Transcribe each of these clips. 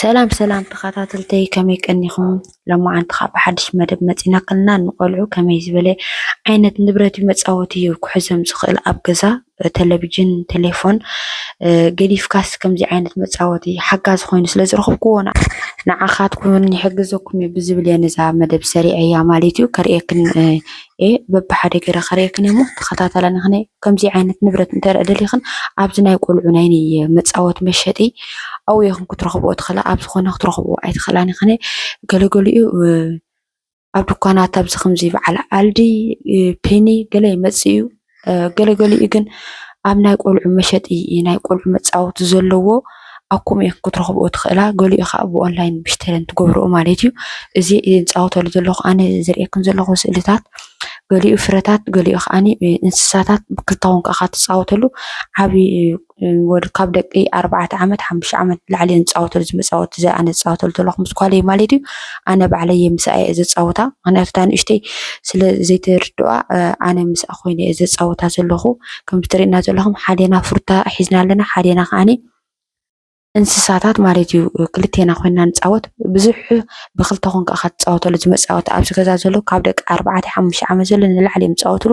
ሰላም ሰላም ተኸታተልተይ፣ ከመይ ቀኒኹም? ሎማዓንቲ ኻዓ ብሓድሽ መደብ መፂና ከለና፣ ንቆልዑ ከመይ ዝበለ ዓይነት ንብረት እዩ መፃወቲ እዩ ክሕዞም ዝኽእል ኣብ ገዛ? ቴሌቪዥን፣ ቴሌፎን፣ እ፣ ገዲፍካስ ከምዚ ዓይነት መፃወቲ ሓጋዚ ኮይኑ ስለ ዝረኸብክዎ፣ ን-፣ ንዓኻትኩም ይሕግዘኩም እዩ ብዝብል እየ ነዛ መደብ ሰሪዐያ ማለት እዩ። ከርእየክን፣ እ፣ እየ በብሓደ ገይረ ከርእየክን እየ እሞ ተኸታተላኒ። ከነ ከምዚ ዓይነት ንብረት እንተርእ ደሊኽን ኣብዚ ናይ ቆልዑ ናይ መፃወቲ መሸጢ ኣብኡ ኢኽን ክትረኽብኦ ትኽእላ። ኣብ ዝኾነ ክትረኽብኦ ኣይትኽእላን ኢኽን። ገለገሊኡ፣ እ፣ ኣብ ድኳናት ኣብዚ ከምዚ በዓል ኣልዲ፣ እ፣ ፔኒ ገለ ይመጽእ እዩ። እ፣ ገለገሊኡ ግን ኣብ ናይ ቆልዑ መሸጢ፣ ናይ ቆልዑ መጻወቲ ዘለዎ ኣብ ከምኡ ኢኽን ክትረኽብኦ ትኽእላ። ገሊኡ ኸኣ ብኦንላይን ብሽተለን ትገብርኦ ማለት እዩ። እዚ ንጻወተሉ ዘለኹ፣ ኣነ ዘርእየክን ዘለኹ ስእልታት፣ ገሊኡ ፍረታት፣ ገሊኡ ከኣኒ እንስሳታት ብክልተ ኮንካ ኢኻ ትጻወተሉ። ዓቢ ወዲ ካብ ደቂ ኣርባዕተ ዓመት፣ ሓሙሽተ ዓመት ንላዕሊ እዮም ዝጻወተሉ። እዚ መጻወቲ እዚ ኣነ ዝጻወተሉ ዘለኹ ምስ ጓለይ ማለት እዩ። ኣነ ባዕለይ እየ ምስኣ እየ ዘጻውታ። ምኽንያቱ እታ ንእሽተይ ስለ ዘይትርድኣ፣ እ፣ ኣነ ምስኣ ኮይነ እየ ዘጻውታ ዘለኹ። ከምዚ ትርእና ዘለኹም ሓዴና ፍሩታ ሒዝና ኣለና፣ ሓዴና ከኣኒ እንስሳታት ማለት እዩ። ክልቴና ኮይና ንጻወት። ብዙሕ ብክልተ ኮንካ ኢኻ ትጻወተሉ። እዚ መጻወቲ ኣብዚ ገዛ ዘሎ ካብ ደቂ ኣርባዕተ ሓሙሽተ ዓመት ዘሎ ንላዕሊ እዮም ዝጻወትሉ።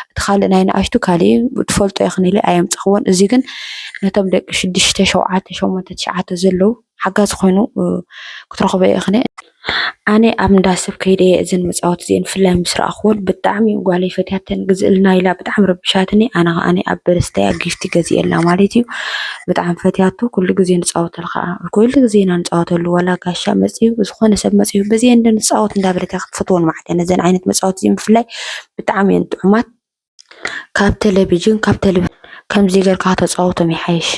እቲ ካልእ ናይ ንኣሽቱ ካልእ እዩ፣ ትፈልጦ ኢኽን ኢለ ኣየምጻኽዎን። እዚ ግን ነቶም ደቂ ሽዱሽተ፣ ሸውዓተ፣ ሸሞንተ፣ ትሽዓተ ዘለዉ ሓጋዚ ኮይኑ፣ እ፣ ክትረኽቦ ኢኽን። ኣነ ኣብ እንዳ ሰብ ከይደ እየ እዘን መጻወቲ እዚአን ብፍላይ ምስ ረኣኽወን ብጣዕሚ ጓለይ ፈትያተን ግዝእልና ኢላ ብጣዕሚ ረቢሻትኒ። ኣነ ከኣ ኣብ በረስታያ ጊፍቲ ገዚኤላ ማለት እዩ። ብጣዕሚ ፈትያቶ፣ ኩሉ ግዜ ንጻወተሉ ከኣ፣ ኩሉ ግዜ ኢና ንጻወተሉ። ዋላ ጋሻ መጽዩ፣ ዝኾነ ሰብ መጽዩ፣ በዚ እንደ ንጻወት እንዳበለት እያ ክትፈትወን ማለት እያ። ነዘን ዓይነት መጻወቲ እዚአን ብፍላይ ብጣዕሚ እየን ጥዑማት። ካብ ቴሌቪዥን፣ ካብ ቴሌቪ-፣ ከምዚ ጌርካ ከተጻውቶም ይሓይሽ።